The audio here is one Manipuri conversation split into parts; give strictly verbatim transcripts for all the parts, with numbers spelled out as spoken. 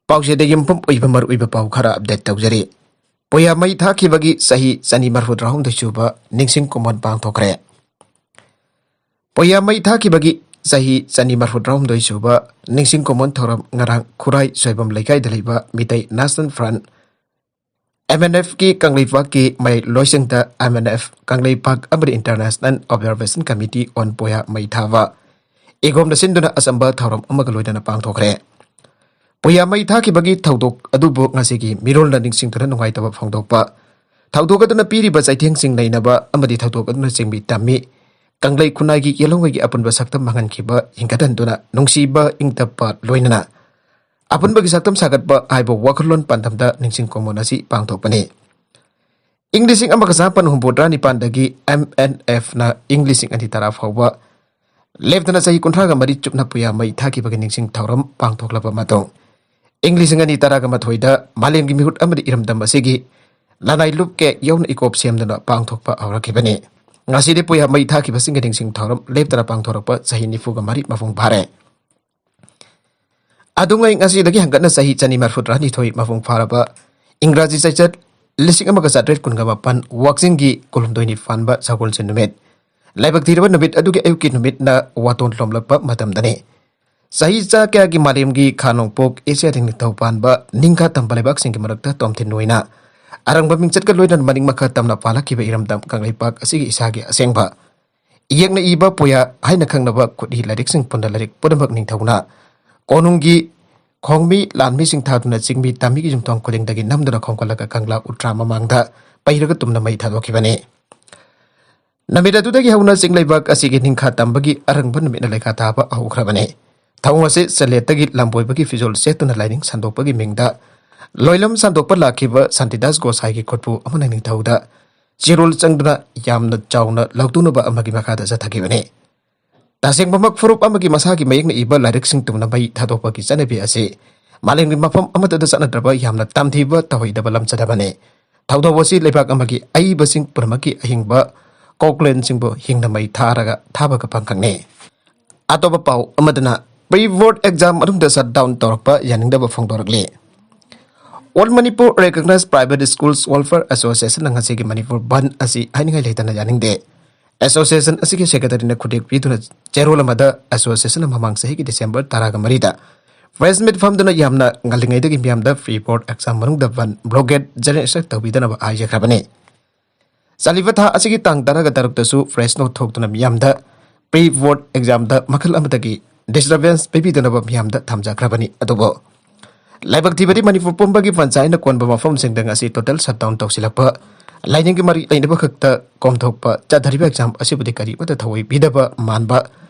ꯄꯥꯎꯆꯦꯗꯒꯤ ꯌꯨꯝꯐꯝ ꯑꯣꯏꯕ ꯃꯔꯨꯑꯣꯏꯕ ꯄꯥꯎ ꯈꯔ ꯑꯞꯗꯦꯠ ꯇꯧꯖꯔꯤ꯫ ꯄꯨꯌꯥ ꯃꯩ ꯊꯥꯈꯤꯕꯒꯤ ꯆꯍꯤ ꯆꯅꯤ ꯃꯔꯐꯨ ꯇꯔꯥꯍꯨꯝꯗꯣꯏ ꯁꯨꯕ ꯅꯤꯡꯁꯤꯡ ꯀꯨꯝꯑꯣꯟ ꯄꯥꯡꯊꯣꯛꯈ꯭ꯔꯦ꯫ ꯄꯨꯌꯥ ꯃꯩ ꯊꯥꯈꯤꯕꯒꯤ ꯆꯍꯤ ꯆꯅꯤ ꯃꯔꯐꯨ ꯇꯔꯥꯍꯨꯝꯗꯣꯏ ꯁꯨꯕ ꯅꯤꯡꯁꯤꯡ ꯀꯨꯝꯑꯣꯟ ꯊꯧꯔꯝ ꯉꯔꯥꯡ ꯈꯨꯔꯥꯏ ꯁꯣꯏꯕꯝ ꯂꯩꯀꯥꯏꯗ ꯂꯩꯕ Meetei national front, M N ꯑꯦꯐꯀꯤ ꯀꯪꯂꯩꯄꯥꯛꯀꯤ ꯃꯌꯥꯏ ꯂꯣꯏꯁꯪꯗ ꯑꯦꯝ ꯑꯦꯟ ꯑꯦꯐ ꯀꯪꯂꯩꯄꯥꯛ ꯑꯃꯗꯤ ꯏꯟꯇꯔꯅꯦꯁꯅꯦꯜ ꯑꯣꯕꯖꯥꯔꯕꯦꯁꯟ ꯀꯃꯤꯇꯤ ꯑꯣꯟ ꯄꯨꯌꯥ ꯃꯩ ꯊꯥꯕ ꯏꯒꯣꯝꯅ ꯁꯤꯟꯗꯨꯅ ꯑꯆꯝꯕ ꯊꯧꯔꯝ ꯑꯃꯒ ꯂꯣꯏꯅꯅ ꯄꯥꯡꯊꯣꯛꯈ꯭ꯔꯦ꯫ ꯄꯨꯌꯥ ꯃꯩ ꯊꯥꯈꯤꯕꯒꯤ ꯊꯧꯗꯣꯛ ꯑꯗꯨꯕꯨ ꯉꯁꯤꯒꯤ ꯃꯤꯔꯣꯜꯅ ꯅꯤꯡꯁꯤꯡꯗꯨꯅ ꯅꯨꯡꯉꯥꯏꯇꯕ ꯐꯣꯡꯗꯣꯛꯄ, ꯊꯧꯗꯣꯛ ꯑꯗꯨꯅ ꯄꯤꯔꯤꯕ ꯆꯩꯊꯦꯡꯁꯤꯡ ꯅꯩꯅꯕ ꯑꯃꯗꯤ ꯊꯧꯗꯣꯛ ꯑꯗꯨꯅ ꯆꯤꯡꯃꯤ ꯇꯝꯃꯤ ꯀꯪꯂꯩ ꯈꯨꯟꯅꯥꯏꯒꯤ ꯌꯦꯜꯍꯧꯉꯩꯒꯤ ꯑꯄꯨꯟꯕ ꯁꯛꯇꯝ ꯃꯥꯡꯍꯟꯈꯤꯕ ꯍꯤꯡꯒꯠꯍꯟꯗꯨꯅ ꯅꯨꯡꯁꯤꯕ ꯏꯪ ꯇꯞꯄ ꯂꯣꯏꯅꯅ ꯑꯄꯨꯟꯕꯒꯤ ꯁꯛꯇꯝ ꯁꯥꯒꯠꯄ ꯍꯥꯏꯕ ꯋꯥꯈꯜꯂꯣꯟ ꯄꯥꯟꯗꯝꯗ ꯅꯤꯡꯁꯤꯡ ꯀꯨꯝꯑꯣꯟ ꯑꯁꯤ ꯄꯥꯡꯊꯣꯛꯄꯅꯤ꯫ ꯏꯪ ꯂꯤꯁꯤꯡ ꯑꯃꯒ ꯆꯃꯥꯄꯟ ꯍꯨꯝꯐꯨꯇꯔꯥ ꯅꯤꯄꯥꯟꯗꯒꯤ ꯑꯦꯝ ꯑꯦꯟ ꯑꯦꯐꯅ ꯏꯪ ꯂꯤꯁꯤꯡ ꯑꯅꯤ ꯇꯔꯥ ꯐꯥꯎꯕ ꯂꯦꯞꯇꯅ ꯆꯍꯤ ꯀꯨꯟꯊ꯭ꯔꯥꯒ ꯃꯔꯤ ꯆꯨꯞꯅ ꯄꯨꯌꯥ ꯃꯩ ꯊꯥꯈꯤꯕꯒꯤ ꯅꯤꯡꯁꯤꯡ ꯊꯧꯔꯝ ꯄꯥꯡꯊꯣꯛꯂꯕ ꯃꯇꯨꯡ, ꯏꯪ ꯂꯤꯁꯤꯡ ꯑꯅꯤ ꯇꯔꯥꯒ ꯃꯥꯊꯣꯏꯗ ꯃꯥꯂꯦꯝꯒꯤ ꯃꯤꯍꯨꯠ ꯑꯃꯗꯤ ꯏꯔꯝꯗꯝ ꯑꯁꯤꯒꯤ ꯂꯅꯥꯏ ꯂꯨꯞ ꯀꯌꯥ ꯌꯥꯎꯅ ꯏꯀꯣꯞ ꯁꯦꯝꯗꯨꯅ ꯄꯥꯡꯊꯣꯛꯄ ꯍꯧꯔꯛꯈꯤꯕꯅꯤ꯫ ꯉꯁꯤꯗꯤ ꯄꯨꯌꯥ ꯃꯩ ꯊꯥꯈꯤꯕꯁꯤꯡꯒꯤ ꯅꯤꯡꯁꯤꯡ ꯊꯧꯔꯝ ꯂꯦꯞꯇꯅ ꯄꯥꯡꯊꯣꯔꯛꯄ ꯆꯍꯤ ꯅꯤꯐꯨꯒ ꯃꯔꯤ ꯃꯄꯨꯡ ꯐꯥꯔꯦ꯫ ꯑꯗꯨꯉꯩ ꯉꯁꯤꯗꯒꯤ ꯍꯪꯒꯠꯅ ꯆꯍꯤ ꯆꯅꯤ ꯃꯔꯐꯨ ꯇꯔꯥꯅꯤꯊꯣꯏ ꯃꯄꯨꯡ ꯐꯥꯔꯕ ꯏꯪꯒ꯭ꯔꯥꯖꯤ ꯆꯩꯆꯠ ꯂꯤꯁꯤꯡ ꯑꯃꯒ ꯆꯥꯇ꯭ꯔꯦꯠ ꯀꯨꯟꯒ ꯃꯥꯄꯟ ꯋꯥꯛꯆꯤꯡꯒꯤ ꯀꯨꯟꯍꯨꯝꯗꯣꯏꯅꯤ ꯄꯥꯟꯕ ꯁꯒꯣꯜꯁꯦꯟ ꯅꯨꯃꯤꯠ, ꯂꯥꯏꯕꯛ ꯊꯤꯔꯕ ꯅꯨꯃꯤꯠ ꯑꯗꯨꯒꯤ ꯑꯌꯨꯛꯀꯤ ꯅꯨꯃꯤꯠꯅ ꯋꯥꯇꯣꯟ ꯂꯣꯝꯂꯛꯄ ꯃꯇꯝꯗꯅꯤ꯫ ꯆꯍꯤ ꯆꯥ ꯀꯌꯥꯒꯤ ꯃꯥꯂꯦꯝꯒꯤ ꯈꯥ ꯅꯣꯡꯄꯣꯛ ꯑꯦꯁꯤꯌꯥꯗ ꯅꯤꯡꯊꯧ ꯄꯥꯟꯕ ꯅꯤꯡꯈꯥ ꯇꯝꯕ ꯂꯩꯕꯥꯛꯁꯤꯡꯒꯤ ꯃꯔꯛꯇ ꯇꯣꯝꯊꯤꯟ ꯑꯣꯏꯅ ꯑꯔꯪꯕ ꯃꯤꯡꯆꯠꯀ ꯂꯣꯏꯅꯅ ꯃꯅꯤꯡ ꯃꯈꯥ ꯇꯝꯅ ꯄꯥꯜꯂꯛꯈꯤꯕ ꯏꯔꯝꯗꯝ ꯀꯪꯂꯩꯄꯥꯛ ꯑꯁꯤꯒꯤ ꯏꯁꯥꯒꯤ ꯑꯁꯦꯡꯕ ꯏꯌꯦꯛꯅ ꯏꯕ ꯄꯨꯌꯥ ꯍꯥꯏꯅ ꯈꯪꯅꯕ ꯈꯨꯠꯏ ꯂꯥꯏꯔꯤꯛꯁꯤꯡ ꯄꯨꯟꯅ ꯂꯥꯏꯔꯤꯛ ꯄꯨꯝꯅꯃꯛ ꯅꯤꯡꯊꯧꯅ ꯀꯣꯅꯨꯡꯒꯤ ꯈꯣꯡꯃꯤ ꯂꯥꯟꯃꯤꯁꯤꯡ ꯊꯥꯗꯨꯅ ꯆꯤꯡꯃꯤ ꯇꯝꯃꯤꯒꯤ ꯌꯨꯝꯊꯣꯡ ꯈꯨꯗꯤꯡꯗꯒꯤ ꯅꯝꯗꯨꯅ ꯈꯣꯝꯒꯠꯂꯒ ꯀꯪꯂꯥ ꯎꯇ꯭ꯔꯥ ꯃꯃꯥꯡꯗ ꯄꯩꯔꯒ ꯇꯨꯝꯅ ꯃꯩ ꯊꯥꯗꯣꯛꯈꯤꯕꯅꯤ꯫ ꯅꯨꯃꯤꯠ ꯑꯗꯨꯗꯒꯤ ꯍꯧꯅ ꯆꯤꯡꯂꯩꯕꯥꯛ ꯑꯁꯤꯒꯤ ꯅꯤꯡꯈꯥ ꯇꯝꯕꯒꯤ ꯑꯔꯪꯕ ꯅꯨꯃꯤꯠꯅ ꯂꯩꯈꯥ ꯊꯥꯕ ꯍꯧꯈ꯭ꯔꯕꯅꯤ꯫ ꯊꯧꯑꯣꯡ ꯑꯁꯤ ꯆꯂꯦꯠꯇꯒꯤ ꯂꯝꯕꯣꯏꯕꯒꯤ ꯐꯤꯖꯣꯜ ꯁꯦꯠꯇꯨꯅ ꯂꯥꯏꯅꯤꯡ ꯁꯟꯗꯣꯛꯄꯒꯤ ꯃꯤꯡꯗ ꯂꯣꯏꯂꯝ ꯁꯟꯗꯣꯛꯄ ꯂꯥꯛꯈꯤꯕ ꯁꯥꯟꯇꯤꯗꯥꯁ ꯒꯣꯁꯥꯏꯒꯤ ꯈꯨꯠꯄꯨ ꯑꯃꯅ ꯅꯤꯡꯊꯧꯗ ꯆꯦꯔꯣꯜ ꯆꯪꯗꯨꯅ ꯌꯥꯝꯅ ꯆꯥꯎꯅ ꯂꯧꯇꯨꯅꯕ ꯑꯃꯒꯤ ꯃꯈꯥꯗ ꯆꯠꯊꯈꯤꯕꯅꯤ꯫ ꯇꯁꯦꯡꯕꯃꯛ ꯐꯨꯔꯨꯞ ꯑꯃꯒꯤ ꯃꯁꯥꯒꯤ ꯃꯌꯦꯛꯅ ꯏꯕ ꯂꯥꯏꯔꯤꯛꯁꯤꯡ ꯇꯨꯝꯅ ꯃꯩ ꯊꯥꯗꯣꯛꯄꯒꯤ ꯆꯠꯅꯕꯤ ꯑꯁꯤ ꯃꯥꯂꯦꯝꯒꯤ ꯃꯐꯝ ꯑꯃꯠꯇꯗ ꯆꯠꯅꯗ꯭ꯔꯕ ꯌꯥꯝꯅ ꯇꯝꯊꯤꯕ ꯇꯧꯍꯩꯗꯕ ꯂꯝꯆꯠ ꯑꯃꯅꯤ꯫ ꯊꯧꯗꯣꯛ ꯑꯁꯤ ꯂꯩꯕꯥꯛ ꯑꯃꯒꯤ ꯑꯏꯕꯁꯤꯡ ꯄꯨꯝꯅꯃꯛꯀꯤ ꯑꯍꯤꯡꯕ ꯀꯣꯛꯂꯦꯟꯁꯤꯡꯕꯨ ꯍꯤꯡꯅ ꯃꯩ ꯊꯥꯔꯒ ꯊꯥꯕꯒ ꯄꯥꯡꯈꯛꯅꯤ꯫ ꯑꯇꯣꯞꯄ ꯄꯥꯎ ꯑꯃꯗꯅ Pre board exam ꯃꯅꯨꯡꯗ shutdown ꯇꯧꯔꯛꯄ ꯌꯥꯅꯤꯡꯗꯕ ꯐꯣꯡꯗꯣꯔꯛꯂꯤ꯫ All Manipur Recognized Private Schools Welfare Association ꯅ ꯉꯁꯤꯒꯤ ꯃꯅꯤꯄꯨꯔ ꯕꯟꯗ ꯑꯁꯤ ꯍꯥꯏꯅꯤꯡꯉꯥꯏ ꯂꯩꯇꯅ ꯌꯥꯅꯤꯡꯗꯦ꯫ Association ꯑꯁꯤꯒꯤ secretary ꯅ ꯈꯨꯗꯦꯛ ꯄꯤꯗꯨꯅ ꯆꯦꯔꯣꯜ ꯑꯃꯗ association ꯅ ꯃꯃꯥꯡ ꯆꯍꯤꯒꯤ December ꯇꯔꯥꯒ ꯃꯔꯤꯗ press meet ꯐꯝꯗꯨꯅ ꯌꯥꯝꯅ ꯉꯜꯂꯤꯉꯩꯗꯒꯤ ꯃꯤꯌꯥꯝꯗ pre board exam ꯃꯅꯨꯡꯗ ꯕꯟꯗ, blockade, general strike ꯇꯧꯕꯤꯗꯅꯕ ꯍꯥꯏꯖꯈ꯭ꯔꯕꯅꯤ꯫ ꯆꯠꯂꯤꯕ ꯊꯥ ꯑꯁꯤꯒꯤ ꯇꯥꯡ ꯇꯔꯥꯒ ꯇꯔꯨꯛꯇꯁꯨ press note ꯊꯣꯛꯇꯨꯅ ꯃꯤꯌꯥꯝꯗ pre board exam ꯗ ꯃꯈꯜ ꯑꯃꯗꯒꯤ disturbance ꯄꯤꯕꯤꯗꯅꯕ ꯃꯤꯌꯥꯝꯗ ꯊꯝꯖꯈ꯭ꯔꯕꯅꯤ꯫ ꯑꯗꯨꯕꯨ ꯂꯥꯏꯕꯛ ꯊꯤꯕꯗꯤ ꯃꯅꯤꯄꯨꯔ ꯄꯨꯝꯕꯒꯤ ꯄꯟꯆꯥꯌꯠꯅ ꯀꯣꯟꯕ ꯃꯐꯝꯁꯤꯡꯗ ꯉꯁꯤ total shutdown ꯇꯧꯁꯤꯜꯂꯛꯄ, ꯂꯥꯏꯅꯤꯡꯒꯤ ꯃꯔꯤ ꯂꯩꯅꯕ ꯈꯛꯇ ꯀꯣꯝꯊꯣꯛꯄ ꯆꯠꯊꯔꯤꯕ exam ꯑꯁꯤꯕꯨꯗꯤ ꯀꯔꯤꯃꯠꯇ ꯊꯑꯣꯏ ꯄꯤꯗꯕ ꯃꯥꯟꯕ,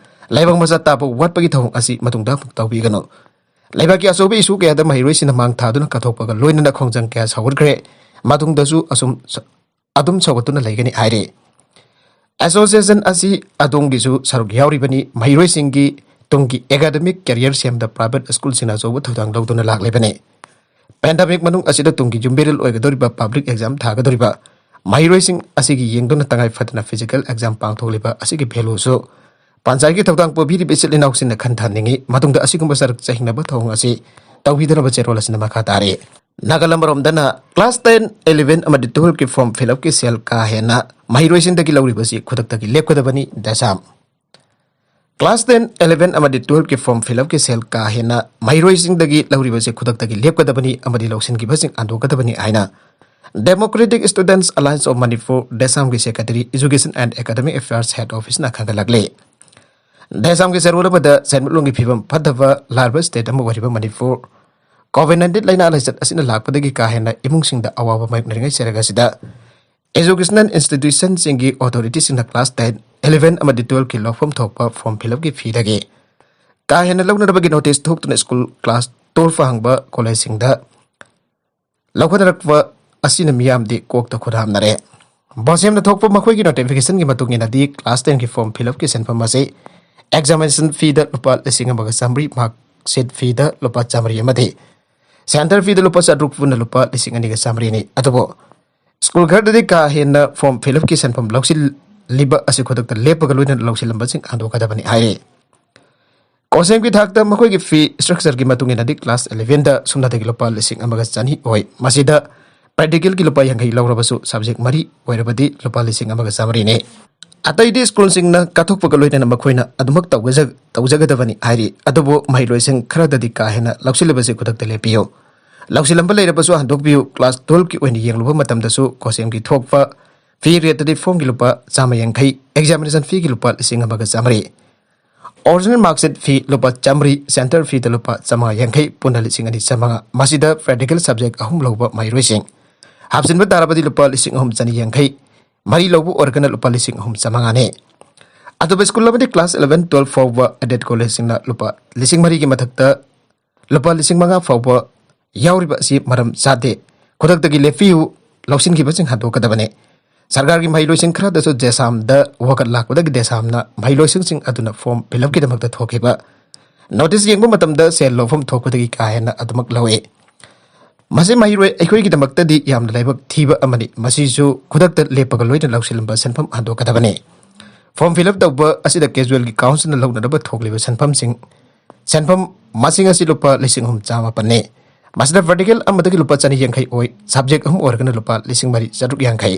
ꯂꯥꯏꯕꯛ ꯃꯆꯥ ꯇꯥꯕ ꯋꯥꯠꯄꯒꯤ ꯊꯧꯑꯣꯡ ꯑꯁꯤ ꯃꯇꯨꯡꯗ ꯑꯃꯨꯛ ꯇꯧꯕꯤꯒꯅꯨ꯫ ꯂꯩꯕꯥꯛꯀꯤ ꯑꯆꯧꯕ issue ꯀꯌꯥꯗ ꯃꯍꯩꯔꯣꯏꯁꯤꯡꯅ ꯃꯥꯡ ꯊꯥꯗꯨꯅ ꯀꯠꯊꯣꯛꯄꯒ ꯂꯣꯏꯅꯅ ꯈꯣꯡꯖꯪ ꯀꯌꯥ ꯁꯧꯒꯠꯈ꯭ꯔꯦ꯫ ꯃꯇꯨꯡꯗꯁꯨ ꯑꯁꯨꯝ ꯁ-, ꯑꯗꯨꯝ ꯁꯧꯒꯠꯇꯨꯅ ꯂꯩꯒꯅꯤ ꯍꯥꯏꯔꯤ꯫ Association ꯑꯁꯤ ꯑꯗꯣꯝꯒꯤꯁꯨ ꯁꯔꯨꯛ ꯌꯥꯎꯔꯤꯕꯅꯤ꯫ ꯃꯍꯩꯔꯣꯏꯁꯤꯡꯒꯤ ꯇꯨꯡꯒꯤ academic career ꯁꯦꯝꯕꯗ private school ꯁꯤꯡꯅ ꯑꯆꯧꯕ ꯊꯧꯗꯥꯡ ꯂꯧꯗꯨꯅ ꯂꯥꯛꯂꯤꯕꯅꯤ꯫ Pandemic ꯃꯅꯨꯡ ꯑꯁꯤꯗ ꯇꯨꯡꯒꯤ ꯌꯨꯝꯕꯤꯔꯦꯜ ꯑꯣꯏꯒꯗꯧꯔꯤꯕ public exam ꯊꯥꯒꯗꯧꯔꯤꯕ ꯃꯍꯩꯔꯣꯏꯁꯤꯡ ꯑꯁꯤꯒꯤ ꯌꯦꯡꯗꯨꯅ ꯇꯉꯥꯏ ꯐꯗꯅ physical exam ꯄꯥꯡꯊꯣꯛꯂꯤꯕ ꯑꯁꯤꯒꯤ value ꯁꯨ ꯄꯟꯆꯥꯌꯠꯀꯤ ꯊꯧꯗꯥꯡ ꯄꯨꯕꯤꯔꯤꯕ ꯏꯆꯤꯜ ꯏꯅꯥꯎꯁꯤꯡꯅ ꯈꯟꯊꯍꯟꯅꯤꯡꯏ꯫ ꯃꯇꯨꯡꯗ ꯑꯁꯤꯒꯨꯝꯕ ꯁꯔꯨꯛ ꯆꯥꯍꯤꯡꯅꯕ ꯊꯧꯑꯣꯡ ꯑꯁꯤ ꯇꯧꯕꯤꯗꯅꯕ ꯆꯦꯔꯣꯜ ꯑꯁꯤꯅ ꯃꯈꯥ ꯇꯥꯔꯤ꯫ ꯅꯥꯒꯥꯂꯦꯟ ꯃꯔꯣꯝꯗꯅ class ten, eleven ꯑꯃꯗꯤ twelve ꯀꯤ form fill up ꯀꯤ ꯁꯦꯜ ꯀꯥ ꯍꯦꯟꯅ ꯃꯍꯩꯔꯣꯏꯁꯤꯡꯗꯒꯤ ꯂꯧꯔꯤꯕꯁꯤ ꯈꯨꯗꯛꯇꯒꯤ ꯂꯦꯞꯀꯗꯕꯅꯤ, ꯗꯦꯁꯥꯝ꯫ Class ten, eleven ꯑꯃꯗꯤ twelve ꯀꯤ form fill up ꯀꯤ ꯁꯦꯜ ꯀꯥ ꯍꯦꯟꯅ ꯃꯍꯩꯔꯣꯏꯁꯤꯡꯗꯒꯤ ꯂꯧꯔꯤꯕꯁꯤ ꯈꯨꯗꯛꯇꯒꯤ ꯂꯦꯞꯀꯗꯕꯅꯤ ꯑꯃꯗꯤ ꯂꯧꯁꯤꯟꯈꯤꯕꯁꯤꯡ ꯍꯟꯗꯣꯛꯀꯗꯕꯅꯤ ꯍꯥꯏꯅ Democratic Students Alliance of Manipur, ꯗꯦꯁꯥꯝꯒꯤ secretary, Education and Academic Affairs Head Office ꯅ ꯈꯪꯍꯜꯂꯛꯂꯤ꯫ ꯗꯦꯁꯥꯝꯒꯤ ꯆꯦꯔꯣꯜ ꯑꯃꯗ ꯁꯦꯟꯃꯤꯠꯂꯣꯟꯒꯤ ꯐꯤꯕꯝ ꯐꯠꯇꯕ, ꯂꯥꯏꯔꯕ state ꯑꯃ ꯑꯣꯏꯔꯤꯕ ꯃꯅꯤꯄꯨꯔ, COVID nineteen ꯂꯥꯏꯅꯥ ꯂꯥꯏꯆꯠ ꯑꯁꯤꯅ ꯂꯥꯛꯄꯗꯒꯤ ꯀꯥ ꯍꯦꯟꯅ ꯏꯃꯨꯡꯁꯤꯡꯗ ꯑꯋꯥꯕ ꯃꯥꯌꯣꯛꯅꯔꯤꯉꯩ ꯆꯩꯔꯛ ꯑꯁꯤꯗ educational institution ꯁꯤꯡꯒꯤ authority ꯁꯤꯡꯅ class ten, eleven ꯑꯃꯗꯤ twelve ꯀꯤ ꯂꯧꯐꯝ ꯊꯣꯛꯄ form fill up ꯀꯤ fee ꯗꯒꯤ ꯀꯥ ꯍꯦꯟꯅ ꯂꯧꯅꯅꯕꯒꯤ notice ꯊꯣꯛꯇꯨꯅ school class twelve ꯐꯥꯎ ꯍꯥꯡꯕ college ꯁꯤꯡꯗ ꯂꯧꯈꯠꯅꯔꯛꯄ ꯑꯁꯤꯅ ꯃꯤꯌꯥꯝꯗꯤ ꯀꯣꯛꯇ ꯈꯨꯠ ꯍꯥꯝꯅꯔꯦ꯫ ꯕꯣꯁꯦꯝꯅ ꯊꯣꯛꯄ ꯃꯈꯣꯏꯒꯤ notification ꯒꯤ ꯃꯇꯨꯡ ꯏꯟꯅꯗꯤ class ten ꯒꯤ form fill up ꯀꯤ ꯁꯦꯟꯐꯝ ꯑꯁꯤ examination fee ꯗ ꯂꯨꯄꯥ ꯂꯤꯁꯤꯡ ꯑꯃꯒ ꯆꯥꯃꯔꯤ, mark sheet fee ꯗ ꯂꯨꯄꯥ ꯆꯥꯃꯔꯤ ꯑꯃꯗꯤ center fee ꯗ ꯂꯨꯄꯥ ꯆꯥꯇ꯭ꯔꯨꯛ, ꯄꯨꯟꯅ ꯂꯨꯄꯥ ꯂꯤꯁꯤꯡ ꯑꯅꯤꯒ ꯆꯥꯃꯔꯤꯅꯤ꯫ ꯑꯗꯨꯕꯨ school ꯈꯔꯗꯗꯤ ꯀꯥ ꯍꯦꯟꯅ form fill up ꯀꯤ ꯁꯦꯟꯐꯝ ꯂꯧꯁꯤꯜꯂꯤꯕ ꯑꯁꯤ ꯈꯨꯗꯛꯇ ꯂꯦꯞꯄꯒ ꯂꯣꯏꯅꯅ ꯂꯧꯁꯤꯜꯂꯝꯕꯁꯤꯡ ꯍꯟꯗꯣꯛꯀꯗꯕꯅꯤ ꯍꯥꯏꯔꯤ꯫ COHSEMꯒꯤ ꯊꯥꯛꯇ ꯃꯈꯣꯏꯒꯤ fee structureꯒꯤ ꯃꯇꯨꯡ ꯏꯟꯅꯗꯤ class elevenꯗ ꯁꯨꯞꯅꯇꯒꯤ ꯂꯨꯄꯥ ꯂꯤꯁꯤꯡ ꯑꯃꯒ ꯆꯅꯤ ꯑꯣꯏ꯫ ꯃꯁꯤꯗ practicalꯒꯤ ꯂꯨꯄꯥ ꯌꯥꯡꯈꯩ ꯂꯧꯔꯕꯁꯨ subject ꯃꯔꯤ ꯑꯣꯏꯔꯕꯗꯤ ꯂꯨꯄꯥ ꯂꯤꯁꯤꯡ ꯑꯃꯒ ꯆꯥꯃꯔꯤꯅꯤ꯫ ꯑꯇꯩꯗꯤ ꯁ꯭ꯀꯨꯜꯁꯤꯡꯅ ꯀꯠꯊꯣꯛꯄꯒ ꯂꯣꯏꯅꯅ ꯃꯈꯣꯏꯅ ꯑꯗꯨꯃꯛ ꯇꯧꯒꯖ-, ꯇꯧꯖꯒꯗꯕꯅꯤ ꯍꯥꯏꯔꯤ꯫ ꯑꯗꯨꯕꯨ ꯃꯍꯩꯔꯣꯏꯁꯤꯡ ꯈꯔꯗꯗꯤ ꯀꯥ ꯍꯦꯟꯅ ꯂꯧꯁꯤꯜꯂꯤꯕꯁꯤ ꯈꯨꯗꯛꯇ ꯂꯦꯞꯄꯤꯌꯨ꯫ ꯂꯧꯁꯤꯜꯂꯝꯕ ꯂꯩꯔꯕꯁꯨ ꯍꯟꯗꯣꯛꯄꯤꯌꯨ꯫ Class twelveꯀꯤ ꯑꯣꯏꯅ ꯌꯦꯡꯂꯨꯕ ꯃꯇꯝꯗꯁꯨ COHSEMꯒꯤ ꯊꯣꯛꯄ fee rateꯇꯗꯤ formꯒꯤ ꯂꯨꯄꯥ ꯆꯥꯝꯃ ꯌꯥꯡꯈꯩ, examination feeꯒꯤ ꯂꯨꯄꯥ ꯂꯤꯁꯤꯡ ꯑꯃꯒ ꯆꯥꯃꯔꯤ, original mark sheet fee ꯂꯨꯄꯥ ꯆꯥꯃꯔꯤ, center feeꯗ ꯂꯨꯄꯥ ꯆꯥꯝꯃꯉꯥ ꯌꯥꯡꯈꯩ, ꯄꯨꯟꯅ ꯂꯤꯁꯤꯡ ꯑꯅꯤ ꯆꯥꯝꯃꯉꯥ꯫ ꯃꯁꯤꯗ practical subject ꯑꯍꯨꯝ ꯂꯧꯕ ꯃꯍꯩꯔꯣꯏꯁꯤꯡ ꯍꯥꯞꯆꯤꯟꯕ ꯇꯥꯔꯕꯗꯤ ꯂꯨꯄꯥ ꯂꯤꯁꯤꯡ ꯑꯍꯨꯝ ꯆꯅꯤ ꯌꯥꯡꯈꯩ, ꯃꯔꯤ ꯂꯧꯕ ꯑꯣꯏꯔꯒꯅ ꯂꯨꯄꯥ ꯂꯤꯁꯤꯡ ꯑꯍꯨꯝ ꯆꯥꯝꯃꯉꯥꯅꯤ꯫ ꯑꯇꯣꯞꯄ ꯁ꯭ꯀꯨꯜ ꯑꯃꯗꯤ class eleven, twelve ꯐꯥꯎꯕ aided collegeꯁꯤꯡꯅ ꯂꯨꯄꯥ ꯂꯤꯁꯤꯡ ꯃꯔꯤꯒꯤ ꯃꯊꯛꯇ ꯂꯨꯄꯥ ꯂꯤꯁꯤꯡ ꯃꯉꯥ ꯐꯥꯎꯕ ꯌꯥꯎꯔꯤꯕ ꯑꯁꯤ ꯃꯔꯝ ꯆꯥꯗꯦ꯫ ꯈꯨꯗꯛꯇꯒꯤ ꯂꯦꯞꯄꯤꯌꯨ, ꯂꯧꯁꯤꯟꯈꯤꯕꯁꯤꯡ ꯍꯟꯗꯣꯛꯀꯗꯕꯅꯤ꯫ ꯁꯔꯀꯥꯔꯒꯤ ꯃꯍꯩꯂꯣꯏꯁꯤꯡ ꯈꯔꯗꯁꯨ ꯖꯦꯁꯥꯝꯗ ꯋꯥꯀꯠ ꯂꯥꯛꯄꯗꯒꯤ ꯖꯦꯁꯥꯝꯅ ꯃꯍꯩꯂꯣꯏꯁꯤꯡꯁꯤꯡ ꯑꯗꯨꯅ form fill upꯀꯤꯗꯃꯛꯇ ꯊꯣꯛꯈꯤꯕ notice ꯌꯦꯡꯕ ꯃꯇꯝꯗ ꯁꯦꯜ ꯂꯧꯐꯝ ꯊꯣꯛꯄꯗꯒꯤ ꯀꯥ ꯍꯦꯟꯅ ꯑꯗꯨꯃꯛ ꯂꯧꯏ꯫ ꯃꯁꯤ ꯃꯍꯩꯔꯣꯏ ꯑꯩꯈꯣꯏꯒꯤꯗꯃꯛꯇꯗꯤ ꯌꯥꯝꯅ ꯂꯥꯏꯕꯛ ꯊꯤꯕ ꯑꯃꯅꯤ꯫ ꯃꯁꯤꯁꯨ ꯈꯨꯗꯛꯇ ꯂꯦꯞꯄꯒ ꯂꯣꯏꯅ ꯂꯧꯁꯤꯜꯂꯝꯕ ꯁꯦꯟꯐꯝ ꯍꯟꯗꯣꯛꯀꯗꯕꯅꯤ꯫ Form fill up ꯇꯧꯕ ꯑꯁꯤꯗ casualꯒꯤ councilꯅ ꯂꯧꯅꯅꯕ ꯊꯣꯛꯂꯤꯕ ꯁꯦꯟꯐꯝꯁꯤꯡ, ꯁꯦꯟꯐꯝ ꯃꯁꯤꯡ ꯑꯁꯤ ꯂꯨꯄꯥ ꯂꯤꯁꯤꯡ ꯑꯍꯨꯝ ꯆꯥꯝꯃꯥꯄꯟꯅꯤ꯫ ꯃꯁꯤꯗ practical ꯑꯃꯗꯒꯤ ꯂꯨꯄꯥ ꯆꯅꯤ ꯌꯥꯡꯈꯩ ꯑꯣꯏ, subject ꯑꯍꯨꯝ ꯑꯣꯏꯔꯒꯅ ꯂꯨꯄꯥ ꯂꯤꯁꯤꯡ ꯃꯔꯤ ꯆꯥꯇ꯭ꯔꯨꯛ ꯌꯥꯡꯈꯩ,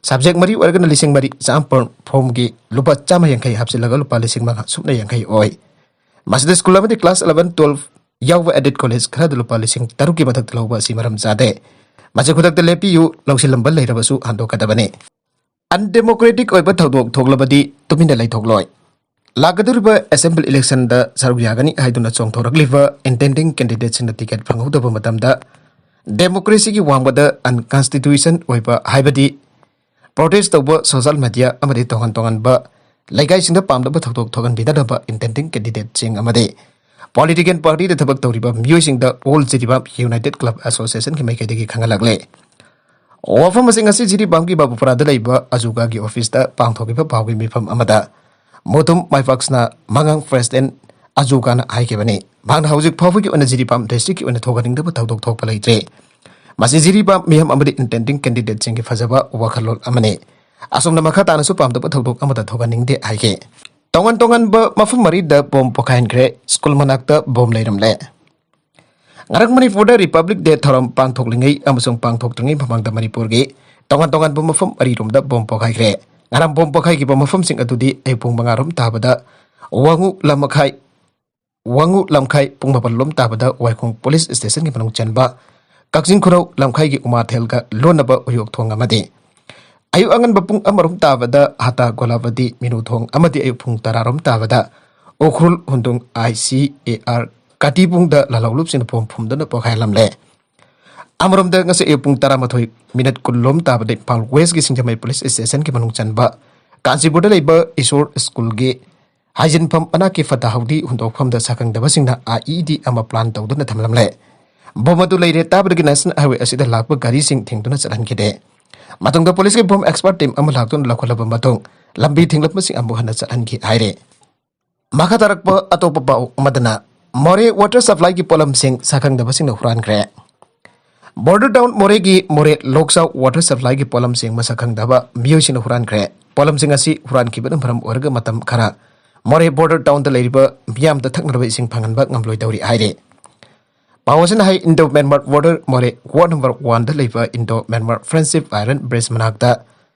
subject ꯃꯔꯤ ꯑꯣꯏꯔꯒꯅ ꯂꯤꯁꯤꯡ ꯃꯔꯤ ꯆꯥꯝꯃꯥꯄꯟ, formꯒꯤ ꯂꯨꯄꯥ ꯆꯥꯝꯃ ꯌꯥꯡꯈꯩ ꯍꯥꯞꯆꯤꯜꯂꯒ ꯂꯨꯄꯥ ꯂꯤꯁꯤꯡ ꯃꯉꯥ ꯁꯨꯞꯅ ꯌꯥꯡꯈꯩ ꯑꯣꯏ꯫ ꯃꯁꯤꯗ ꯁ꯭ꯀꯨꯜ ꯑꯃꯗꯤ class eleven, twelve ꯌꯥꯎꯕ aided college ꯈꯔꯗ ꯂꯨꯄꯥ ꯂꯤꯁꯤꯡ ꯇꯔꯨꯛꯀꯤ ꯃꯊꯛꯇ ꯂꯧꯕ ꯑꯁꯤ ꯃꯔꯝ ꯆꯥꯗꯦ꯫ ꯃꯁꯤ ꯈꯨꯗꯛꯇ ꯂꯦꯞꯄꯤꯌꯨ, ꯂꯧꯁꯤꯜꯂꯝꯕ ꯂꯩꯔꯕꯁꯨ ꯍꯟꯗꯣꯛꯀꯗꯕꯅꯤ꯫ Undemocratic ꯑꯣꯏꯕ ꯊꯧꯗꯣꯛ ꯊꯣꯛꯂꯕꯗꯤ ꯇꯨꯃꯤꯟꯅ ꯂꯩꯊꯣꯛꯂꯣꯏ꯫ ꯂꯥꯛꯀꯗꯧꯔꯤꯕ assembly electionꯗ ꯁꯔꯨꯛ ꯌꯥꯒꯅꯤ ꯍꯥꯏꯗꯨꯅ ꯆꯣꯡꯊꯣꯔꯛꯂꯤꯕ intending candidateꯁꯤꯡꯅ ticket ꯐꯪꯍꯧꯗꯕ ꯃꯇꯝꯗ democracyꯒꯤ ꯋꯥꯡꯃꯗ unconstitution ꯑꯣꯏꯕ, ꯍꯥꯏꯕꯗꯤ protest ꯇꯧꯕ, social media ꯑꯃꯗꯤ ꯇꯣꯉꯥꯟ ꯇꯣꯉꯥꯟꯕ ꯂꯩꯀꯥꯏꯁꯤꯡꯗ ꯄꯥꯝꯗꯕ ꯊꯧꯗꯣꯛ ꯊꯣꯛꯍꯟꯕꯤꯗꯅꯕ intending candidateꯁꯤꯡ ꯑꯃꯗꯤ political partyꯗ ꯊꯕꯛ ꯇꯧꯔꯤꯕ ꯃꯤꯑꯣꯏꯁꯤꯡꯗ All ꯖꯤꯔꯤꯕꯥꯝ United Club Associationꯒꯤ ꯃꯥꯏꯀꯩꯗꯒꯤ ꯈꯪꯍꯜꯂꯛꯂꯦ꯫ ꯋꯥꯐꯝ ꯑꯁꯤ ꯉꯁꯤ ꯖꯤꯔꯤꯕꯥꯝꯒꯤ ꯕꯥꯕꯨꯄꯨꯔꯥꯗ ꯂꯩꯕ ꯑꯖꯨꯒꯥꯒꯤ officeꯇ ꯄꯥꯡꯊꯣꯛꯈꯤꯕ ꯄꯥꯎꯒꯤ ꯃꯤꯐꯝ ꯑꯃꯗ ꯃꯨꯇꯨꯝ ꯃꯥꯏꯄꯥꯛꯁꯅ ꯃꯉꯥꯡ president ꯑꯖꯨꯒꯥꯅ ꯍꯥꯏꯈꯤꯕꯅꯤ꯫ ꯃꯍꯥꯛꯅ ꯍꯧꯖꯤꯛ ꯐꯥꯎꯕꯒꯤ ꯑꯣꯏꯅ ꯖꯤꯔꯤꯕꯥꯝ districtꯀꯤ ꯑꯣꯏꯅ ꯊꯣꯛꯍꯟꯅꯤꯡꯗꯕ ꯊꯧꯗꯣꯛ ꯊꯣꯛꯄ ꯂꯩꯇ꯭ꯔꯤ꯫ ꯃꯁꯤ ꯖꯤꯔꯤꯕꯥꯝ ꯃꯤꯌꯥꯝ ꯑꯃꯗꯤ intending candidateꯁꯤꯡꯒꯤ ꯐꯖꯕ ꯋꯥꯈꯜꯂꯣꯟ ꯑꯃꯅꯤ꯫ ꯑꯁꯨꯝꯅ ꯃꯈꯥ ꯇꯥꯅꯁꯨ ꯄꯥꯝꯗꯕ ꯊꯧꯗꯣꯛ ꯑꯃꯠꯇ ꯊꯣꯛꯍꯟꯅꯤꯡꯗꯦ ꯍꯥꯏꯈꯤ꯫ ꯇꯣꯉꯥꯟ ꯇꯣꯉꯥꯟꯕ ꯃꯐꯝ ꯃꯔꯤꯗ ꯕꯣꯝ ꯄꯣꯈꯥꯏꯍꯟꯈ꯭ꯔꯦ꯫ ꯁ꯭ꯀꯨꯜ ꯃꯅꯥꯛꯇ ꯕꯣꯝ ꯂꯩꯔꯝꯂꯦ꯫ ꯉꯔꯥꯡ ꯃꯅꯤꯄꯨꯔꯗ Republic Day ꯊꯧꯔꯝ ꯄꯥꯡꯊꯣꯛꯂꯤꯉꯩ ꯑꯃꯁꯨꯡ ꯄꯥꯡꯊꯣꯛꯇ꯭ꯔꯤꯉꯩ ꯃꯃꯥꯡꯗ ꯃꯅꯤꯄꯨꯔꯒꯤ ꯇꯣꯉꯥꯟ ꯇꯣꯉꯥꯟꯕ ꯃꯐꯝ ꯃꯔꯤꯔꯣꯝꯗ ꯕꯣꯝ ꯄꯣꯈꯥꯏꯈ꯭ꯔꯦ꯫ ꯉꯔꯥꯡ ꯕꯣꯝ ꯄꯣꯈꯥꯏꯈꯤꯕ ꯃꯐꯝꯁꯤꯡ ꯑꯗꯨꯗꯤ ꯑꯌꯨꯛ ꯄꯨꯡ ꯃꯉꯥ ꯔꯣꯝ ꯇꯥꯕꯗ ꯋꯥꯉꯨ ꯂꯝꯈꯥꯏ, ꯋꯥꯉꯨ ꯂꯝꯈꯥꯏ ꯄꯨꯡ ꯃꯥꯄꯜ ꯂꯣꯝ ꯇꯥꯕꯗ ꯋꯥꯏꯈꯣꯡ ꯄꯨꯂꯤꯁ ꯁ꯭ꯇꯦꯁꯟꯒꯤ ꯃꯅꯨꯡ ꯆꯟꯕ ꯀꯛꯆꯤꯡ ꯈꯨꯅꯧ ꯂꯝꯈꯥꯏꯒꯤ ꯎꯃꯥꯊꯦꯜꯒ ꯂꯣꯟꯅꯕ ꯎꯌꯣꯛ ꯊꯣꯡ ꯑꯃꯗꯤ ꯑꯌꯨꯛ ꯑꯉꯟꯕ ꯄꯨꯡ ꯑꯃ ꯔꯣꯝ ꯇꯥꯕꯗ ꯍꯇꯥ ꯒꯣꯂꯥꯕꯗꯤ ꯃꯤꯅꯨ ꯊꯣꯡ ꯑꯃꯗꯤ ꯑꯌꯨꯛ ꯄꯨꯡ ꯇꯔꯥ ꯔꯣꯝ ꯇꯥꯕꯗ ꯎꯈ꯭ꯔꯨꯜ ꯍꯨꯟꯗꯨꯡ ICAR ꯀꯥꯇꯤꯕꯨꯡꯗ ꯂꯥꯜꯍꯧꯂꯨꯞꯁꯤꯡꯅ ꯕꯣꯝ ꯐꯨꯝꯗꯨꯅ ꯄꯣꯈꯥꯏꯍꯜꯂꯝꯂꯦ꯫ ꯑꯃꯔꯣꯝꯗ ꯉꯁꯤ ꯑꯌꯨꯛ ꯄꯨꯡ ꯇꯔꯥꯃꯥꯊꯣꯏ ꯃꯤꯅꯠ ꯀꯨꯟ ꯂꯣꯝ ꯇꯥꯕꯗ ꯏꯝꯐꯥꯜ ꯋꯦꯁꯀꯤ ꯁꯤꯡꯖꯃꯩ ꯄꯨꯂꯤꯁ ꯁ꯭ꯇꯦꯁꯟꯒꯤ ꯃꯅꯨꯡ ꯆꯟꯕ ꯀꯥꯟꯆꯤꯄꯨꯔꯗ ꯂꯩꯕ ꯏꯁꯣꯔ ꯁ꯭ꯀꯨꯜꯒꯤ ꯍꯥꯏꯖꯤꯟꯐꯝ ꯃꯅꯥꯛꯀꯤ ꯐꯠꯇ ꯍꯥꯎꯗꯤ ꯍꯨꯟꯗꯣꯛꯐꯝꯗ ꯁꯥꯈꯪꯗꯕꯁꯤꯡꯅ IED ꯑꯃ ꯄ꯭ꯂꯥꯟ ꯇꯧꯗꯨꯅ ꯊꯝꯂꯝꯂꯦ꯫ ꯕꯣꯝ ꯑꯗꯨ ꯂꯩꯔꯦ ꯇꯥꯕꯗꯒꯤ ꯅꯦꯁꯅꯦꯜ ꯍꯥꯏꯋꯦ ꯑꯁꯤꯗ ꯂꯥꯛꯄ ꯒꯥꯔꯤꯁꯤꯡ ꯊꯤꯡꯗꯨꯅ ꯆꯠꯍꯟꯈꯤꯗꯦ꯫ ꯃꯇꯨꯡꯗ ꯄꯨꯂꯤꯁꯀꯤ ꯕꯣꯝ ꯑꯦꯛꯁꯄꯔꯠ ꯇꯤꯝ ꯑꯃ ꯂꯥꯛꯇꯨꯅ ꯂꯧꯈꯠꯂꯕ ꯃꯇꯨꯡ ꯂꯝꯕꯤ ꯊꯤꯡꯂꯛꯄꯁꯤꯡ ꯑꯃꯨꯛ ꯍꯟꯅ ꯆꯠꯍꯟꯈꯤ ꯍꯥꯏꯔꯦ꯫ ꯃꯈꯥ ꯇꯥꯔꯛꯄ ꯑꯇꯣꯞꯄ ꯄꯥꯎ ꯑꯃꯗꯅ ꯃꯣꯔꯦ ꯋꯥꯇꯔ ꯁꯄ꯭ꯂꯥꯏꯒꯤ ꯄꯣꯠꯂꯝꯁꯤꯡ ꯁꯥꯈꯪꯗꯕꯁꯤꯡꯅ ꯍꯨꯔꯥꯟꯈ꯭ꯔꯦ꯫ ꯕꯣꯔꯗꯔ ꯇꯥꯎꯟ ꯃꯣꯔꯦꯒꯤ ꯃꯣꯔꯦ ꯂꯣꯛꯆꯥꯎ ꯋꯥꯇꯔ ꯁꯄ꯭ꯂꯥꯏꯒꯤ ꯄꯣꯠꯂꯝꯁꯤꯡ ꯃꯁꯛ ꯈꯪꯗꯕ ꯃꯤꯑꯣꯏꯁꯤꯡꯅ ꯍꯨꯔꯥꯟꯈ꯭ꯔꯦ꯫ ꯄꯣꯠꯂꯝꯁꯤꯡ ꯑꯁꯤ ꯍꯨꯔꯥꯟꯈꯤꯕꯅ ꯃꯔꯝ ꯑꯣꯏꯔꯒ ꯃꯇꯝ ꯈꯔ ꯃꯣꯔꯦ ꯕꯣꯔꯗꯔ ꯇꯥꯎꯟꯗ ꯂꯩꯔꯤꯕ ꯃꯤꯌꯥꯝꯗ ꯊꯛꯅꯅꯕ ꯏꯁꯤꯡ ꯐꯪꯍꯟꯕ ꯉꯝꯂꯣꯏꯗꯧꯔꯤ ꯍꯥꯏꯔꯤ꯫ ꯄꯥꯎ ꯑꯁꯤꯅ ꯍꯥꯏ, ꯏꯟꯗꯣ ꯃ꯭ꯌꯥꯟꯃꯥꯔ ꯕꯣꯔꯗꯔ ꯃꯣꯔꯦ ꯋꯥꯔꯗ ꯅꯝꯕꯔ ꯋꯥꯟꯗ ꯂꯩꯕ ꯏꯟꯗꯣ ꯃ꯭ꯌꯥꯟꯃꯥꯔ ꯐ꯭ꯔꯦꯟꯗꯁꯤꯞ ꯑꯥꯏꯔꯟ ꯕ꯭ꯔꯤꯖ ꯃꯅꯥꯛꯇ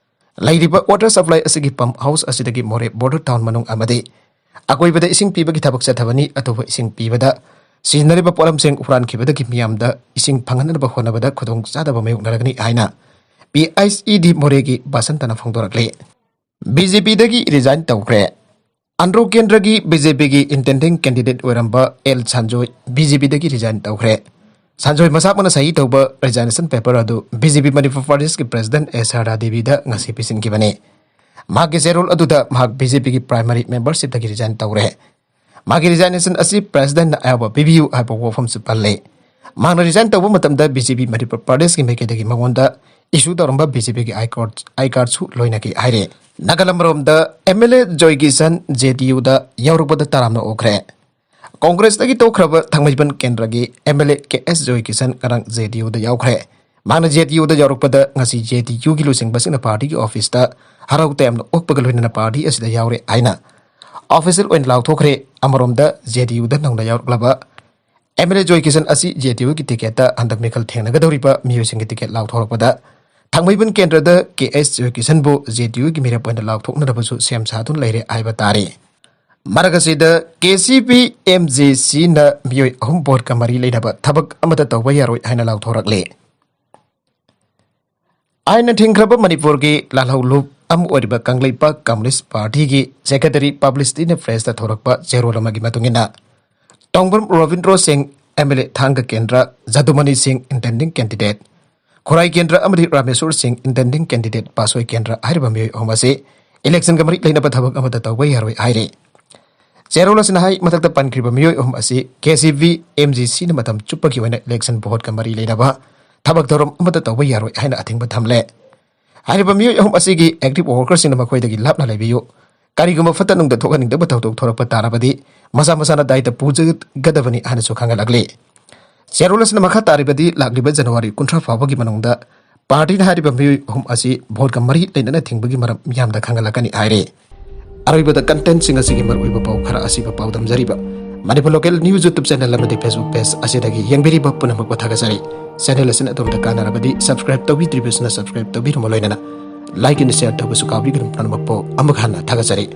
ꯂꯩꯔꯤꯕ ꯋꯥꯇꯔ ꯁꯄ꯭ꯂꯥꯏ ꯑꯁꯤꯒꯤ ꯄꯝꯞ ꯍꯥꯎꯁ ꯑꯁꯤꯗꯒꯤ ꯃꯣꯔꯦ ꯕꯣꯔꯗꯔ ꯇꯥꯎꯟ ꯃꯅꯨꯡ ꯑꯃꯗꯤ ꯑꯀꯣꯏꯕꯗ ꯏꯁꯤꯡ ꯄꯤꯕꯒꯤ ꯊꯕꯛ ꯆꯠꯊꯕꯅꯤ꯫ ꯑꯊꯨꯕ ꯏꯁꯤꯡ ꯄꯤꯕꯗ ꯁꯤꯖꯤꯟꯅꯔꯤꯕ ꯄꯣꯠꯂꯝꯁꯤꯡ ꯍꯨꯔꯥꯟꯈꯤꯕꯗꯒꯤ ꯃꯤꯌꯥꯝꯗ ꯏꯁꯤꯡ ꯐꯪꯍꯟꯅꯕ ꯍꯣꯠꯅꯕꯗ ꯈꯨꯗꯣꯡꯆꯥꯗꯕ ꯃꯥꯌꯣꯛꯅꯔꯒꯅꯤ ꯍꯥꯏꯅ PICED ꯃꯣꯔꯦꯒꯤ ꯕꯁꯟꯇꯅ ꯐꯣꯡꯗꯣꯔꯛꯂꯤ꯫ BJPꯗꯒꯤ ꯔꯤꯖꯥꯏꯟ ꯇꯧꯈ꯭ꯔꯦ꯫ ꯑꯟꯗ꯭ꯔꯣ ꯀꯦꯟꯗ꯭ꯔꯒꯤ BJPꯒꯤ ꯏꯟꯇꯦꯟꯗꯤꯡ ꯀꯦꯟꯗꯤꯗꯦꯠ ꯑꯣꯏꯔꯝꯕ ꯑꯦꯜ ꯁꯟꯖꯣꯏ BJPꯗꯒꯤ ꯔꯤꯖꯥꯏꯟ ꯇꯧꯈ꯭ꯔꯦ꯫ ꯁꯟꯖꯣꯏ ꯃꯁꯥꯃꯛꯅ ꯁꯍꯤ ꯇꯧꯕ ꯔꯤꯖꯥꯏꯅꯦꯁꯟ ꯄꯦꯄꯔ ꯑꯗꯨ BJP ꯃꯅꯤꯄꯨꯔ ꯄ꯭ꯔꯗꯦꯁꯀꯤ ꯄ꯭ꯔꯦꯁꯤꯗꯦꯟꯠ ꯑꯦ ꯁꯔꯗꯥ ꯗꯦꯕꯤꯗ ꯉꯁꯤ ꯄꯤꯁꯤꯟꯈꯤꯕꯅꯤ꯫ ꯃꯍꯥꯛꯀꯤ ꯆꯦꯔꯣꯜ ꯑꯗꯨꯗ ꯃꯍꯥꯛ BJPꯒꯤ ꯄ꯭ꯔꯥꯏꯃꯔꯤ ꯃꯦꯝꯕꯔꯁꯤꯞꯇꯒꯤ ꯔꯤꯖꯥꯏꯟ ꯇꯧꯔꯦ꯫ ꯃꯥꯒꯤ ꯔꯤꯖꯥꯏꯅꯦꯁꯟ ꯑꯁꯤ ꯄ꯭ꯔꯦꯁꯤꯗꯦꯟꯠꯅ ꯑꯌꯥꯕ ꯄꯤꯕꯤꯌꯨ ꯍꯥꯏꯕ ꯋꯥꯐꯝꯁꯨ ꯄꯜꯂꯤ꯫ ꯃꯍꯥꯛꯅ ꯔꯤꯖꯥꯏꯟ ꯇꯧꯕ ꯃꯇꯝꯗ BJP ꯃꯅꯤꯄꯨꯔ ꯄ꯭ꯔꯗꯦꯁꯀꯤ ꯃꯥꯏꯀꯩꯗꯒꯤ ꯃꯉꯣꯟꯗ ꯏꯁꯨ ꯇꯧꯔꯝꯕ BJPꯒꯤ ꯑꯥꯏ ꯀꯥꯔꯗ, ꯑꯥꯏ ꯀꯥꯔꯗꯁꯨ ꯂꯣꯏꯅꯈꯤ ꯍꯥꯏꯔꯤ꯫ ꯅꯥꯒꯥꯂꯝ ꯔꯣꯝꯗ MLA ꯖꯣꯏ ꯀꯤꯁꯟ JDUꯗ ꯌꯥꯎꯔꯛꯄꯗ ꯇꯔꯥꯝꯅ ꯑꯣꯛꯈ꯭ꯔꯦ꯫ ꯀꯣꯡꯒ꯭ꯔꯦꯁꯇꯒꯤ ꯇꯣꯛꯈ꯭ꯔꯕ ꯊꯥꯡꯃꯩꯕꯟ ꯀꯦꯟꯗ꯭ꯔꯒꯤ MLA ꯀꯦ ꯑꯦꯁ ꯖꯣꯏ ꯀꯤꯁꯟ ꯉꯔꯥꯡ JDUꯗ ꯌꯥꯎꯈ꯭ꯔꯦ꯫ ꯃꯍꯥꯛꯅ JDUꯗ ꯌꯥꯎꯔꯛꯄꯗ ꯉꯁꯤ JDUꯒꯤ ꯂꯨꯆꯤꯡꯕꯁꯤꯡꯅ ꯄꯥꯔꯇꯤꯒꯤ ꯑꯣꯐꯤꯁꯇ ꯍꯔꯥꯎ ꯇꯌꯥꯝꯅ ꯑꯣꯛꯄꯒ ꯂꯣꯏꯅꯅ ꯄꯥꯔꯇꯤ ꯑꯁꯤꯗ ꯌꯥꯎꯔꯦ ꯍꯥꯏꯅ ꯑꯣꯐꯤꯁꯤꯌꯦꯜ ꯑꯣꯏꯅ ꯂꯥꯎꯊꯣꯛꯈ꯭ꯔꯦ꯫ ꯑꯃꯔꯣꯝꯗ, ꯖꯦ ꯗꯤ ꯌꯨꯗ ꯅꯧꯅ ꯌꯥꯎꯔꯛꯂꯕ ꯑꯦꯝ ꯑꯦꯜ ꯑꯦ ꯖꯣꯏ ꯀꯤꯁꯟ ꯑꯁꯤ ꯖꯦ ꯗꯤ ꯌꯨꯒꯤ ꯇꯤꯀꯦꯠꯇ ꯍꯟꯗꯛ ꯃꯤꯈꯜ ꯊꯦꯡꯅꯒꯗꯧꯔꯤꯕ ꯃꯤꯑꯣꯏꯁꯤꯡꯒꯤ ꯇꯤꯀꯦꯠ ꯂꯥꯎꯊꯣꯔꯛꯄꯗ ꯊꯥꯡꯃꯩꯕꯟ ꯀꯦꯟꯗ꯭ꯔꯗ ꯀꯦ ꯑꯦꯁ ꯖꯣꯏ ꯀꯤꯁꯟꯕꯨ ꯖꯦ ꯗꯤ ꯌꯨꯒꯤ ꯃꯤꯔꯦꯞ ꯑꯣꯏꯅ ꯂꯥꯎꯊꯣꯛꯅꯅꯕꯁꯨ ꯁꯦꯝ ꯁꯥꯗꯨꯅ ꯂꯩꯔꯦ ꯍꯥꯏꯕ ꯇꯥꯔꯦ꯫ ꯃꯔꯛ ꯑꯁꯤꯗ, K C P M J ꯁꯤꯅ ꯃꯤꯑꯣꯏ ꯑꯍꯨꯝ ꯚꯣꯠꯀ ꯃꯔꯤ ꯂꯩꯅꯕ ꯊꯕꯛ ꯑꯃꯠꯇ ꯇꯧꯕ ꯌꯥꯔꯣꯏ ꯍꯥꯏꯅ ꯂꯥꯎꯊꯣꯔꯛꯂꯦ꯫ ꯑꯥꯏꯟꯅ ꯊꯤꯡꯈ꯭ꯔꯕ ꯃꯅꯤꯄꯨꯔꯒꯤ ꯂꯥꯜꯍꯧꯂꯨꯞ ꯑꯃ ꯑꯣꯏꯔꯤꯕ ꯀꯪꯂꯩꯄꯥꯛ ꯀꯝꯌꯨꯅꯤꯁ꯭ꯠ ꯄꯥꯔꯇꯤꯒꯤ ꯁꯦꯀ꯭ꯔꯦꯇꯔꯤ ꯄꯕ꯭ꯂꯤꯁꯤꯇꯤꯅ ꯄ꯭ꯔꯦꯁꯇ ꯊꯣꯔꯛꯄ ꯆꯦꯔꯣꯜ ꯑꯃꯒꯤ ꯃꯇꯨꯡ ꯏꯟꯅ, ꯇꯣꯡꯕ꯭ꯔꯝ ꯔꯣꯕꯤꯟꯗ꯭ꯔꯣ ꯁꯤꯡ, ꯑꯦꯝ ꯑꯦꯜ ꯑꯦ ꯊꯥꯡꯒ ꯀꯦꯟꯗ꯭ꯔ, ꯖꯗꯨꯃꯅꯤ ꯁꯤꯡ, ꯏꯟꯇꯦꯟꯗꯤꯡ ꯀꯦꯟꯗꯤꯗꯦꯠ, ꯈꯨꯔꯥꯏ ꯀꯦꯟꯗ꯭ꯔ ꯑꯃꯗꯤ ꯔꯥꯃꯦꯁꯣꯔ ꯁꯤꯡ, ꯏꯟꯇꯦꯟꯗꯤꯡ ꯀꯦꯟꯗꯤꯗꯦꯠ ꯄꯥꯁꯣꯏ ꯀꯦꯟꯗ꯭ꯔ ꯍꯥꯏꯔꯤꯕ ꯃꯤꯑꯣꯏ ꯑꯍꯨꯝ ꯑꯁꯤ ꯏꯂꯦꯛꯁꯟꯒ ꯃꯔꯤ ꯂꯩꯅꯕ ꯊꯕꯛ ꯑꯃꯠꯇ ꯇꯧꯕ ꯌꯥꯔꯣꯏ ꯍꯥꯏꯔꯤ꯫ ꯆꯦꯔꯣꯜ ꯑꯁꯤꯅ ꯍꯥꯏ, ꯃꯊꯛꯇ ꯄꯟꯈ꯭ꯔꯤꯕ ꯃꯤꯑꯣꯏ ꯑꯍꯨꯝ ꯑꯁꯤ K C B M G ꯁꯤꯅ ꯃꯇꯝ ꯆꯨꯞꯄꯒꯤ ꯑꯣꯏꯅ ꯏꯂꯦꯛꯁꯟ ꯚꯣꯠꯀ ꯃꯔꯤ ꯂꯩꯅꯕ ꯊꯕꯛ ꯊꯧꯔꯝ ꯑꯃꯠꯇ ꯇꯧꯕ ꯌꯥꯔꯣꯏ ꯍꯥꯏꯅ ꯑꯊꯤꯡꯕ ꯊꯝꯂꯦ꯫ ꯍꯥꯏꯔꯤꯕ ꯃꯤꯑꯣꯏ ꯑꯍꯨꯝ ꯑꯁꯤꯒꯤ ꯑꯦꯛꯇꯤꯚ ꯋꯥꯔꯀꯔꯁꯤꯡꯅ ꯃꯈꯣꯏꯗꯒꯤ ꯂꯥꯞꯅ ꯂꯩꯕꯤꯌꯨ, ꯀꯔꯤꯒꯨꯝꯕ ꯐꯠꯇ ꯅꯨꯡꯗ ꯊꯣꯛꯍꯟꯅꯤꯡꯗꯕ ꯊꯧꯗꯣꯛ ꯊꯣꯔꯛꯄ ꯇꯥꯔꯕꯗꯤ ꯃꯁꯥ ꯃꯁꯥꯅ ꯗꯥꯏꯇ ꯄꯨꯖꯒꯗꯕꯅꯤ ꯍꯥꯏꯅꯁꯨ ꯈꯪꯍꯜꯂꯛꯂꯤ꯫ ꯆꯦꯔꯣꯜ ꯑꯁꯤꯅ ꯃꯈꯥ ꯇꯥꯔꯤꯕꯗꯤ, ꯂꯥꯛꯂꯤꯕ ꯖꯅꯋꯥꯔꯤ ꯀꯨꯟꯊ꯭ꯔꯥ ꯐꯥꯎꯕꯒꯤ ꯃꯅꯨꯡꯗ ꯄꯥꯔꯇꯤꯅ ꯍꯥꯏꯔꯤꯕ ꯃꯤꯑꯣꯏ ꯑꯍꯨꯝ ꯑꯁꯤ ꯚꯣꯠꯀ ꯃꯔꯤ ꯂꯩꯅꯅ ꯊꯤꯡꯕꯒꯤ ꯃꯔꯝ ꯃꯤꯌꯥꯝꯗ ꯈꯪꯍꯜꯂꯛꯀꯅꯤ ꯍꯥꯏꯔꯤ꯫ ꯑꯔꯣꯏꯕꯗ, ꯀꯟꯇꯦꯟꯠꯁꯤꯡ ꯑꯁꯤꯒꯤ ꯃꯔꯨꯑꯣꯏꯕ ꯄꯥꯎ ꯈꯔ ꯑꯁꯤꯕꯨ ꯄꯥꯎꯗꯝꯖꯔꯤꯕ Manipur local news YouTube channel ꯑꯃꯗꯤ ꯐꯦꯁꯕꯨꯛ ꯄꯦꯖ ꯑꯁꯤꯗꯒꯤ ꯌꯦꯡꯕꯤꯔꯤꯕ ꯄꯨꯝꯅꯃꯛꯄꯨ ꯊꯥꯒꯠꯆꯔꯤ꯫ ꯆꯦꯅꯦꯜ ꯑꯁꯤꯅ ꯑꯗꯣꯝꯗ ꯀꯥꯟꯅꯔꯕꯗꯤ ꯁꯕꯁꯀ꯭ꯔꯥꯏꯕ ꯇꯧꯕꯤꯗ꯭ꯔꯤꯕꯁꯤꯅ ꯁꯕꯁꯀ꯭ꯔꯥꯏꯕ ꯇꯧꯕꯤꯔꯝꯕ ꯂꯣꯏꯅꯅ ꯂꯥꯏꯛ ꯑꯦꯟ ꯁꯤꯌꯔ ꯇꯧꯕꯁꯨ ꯀꯥꯎꯕꯤꯒꯅꯨ꯫ ꯄꯨꯝꯅꯃꯛꯄꯨ ꯑꯃꯨꯛ ꯍꯟꯅ ꯊꯥꯒꯠꯆꯔꯤ꯫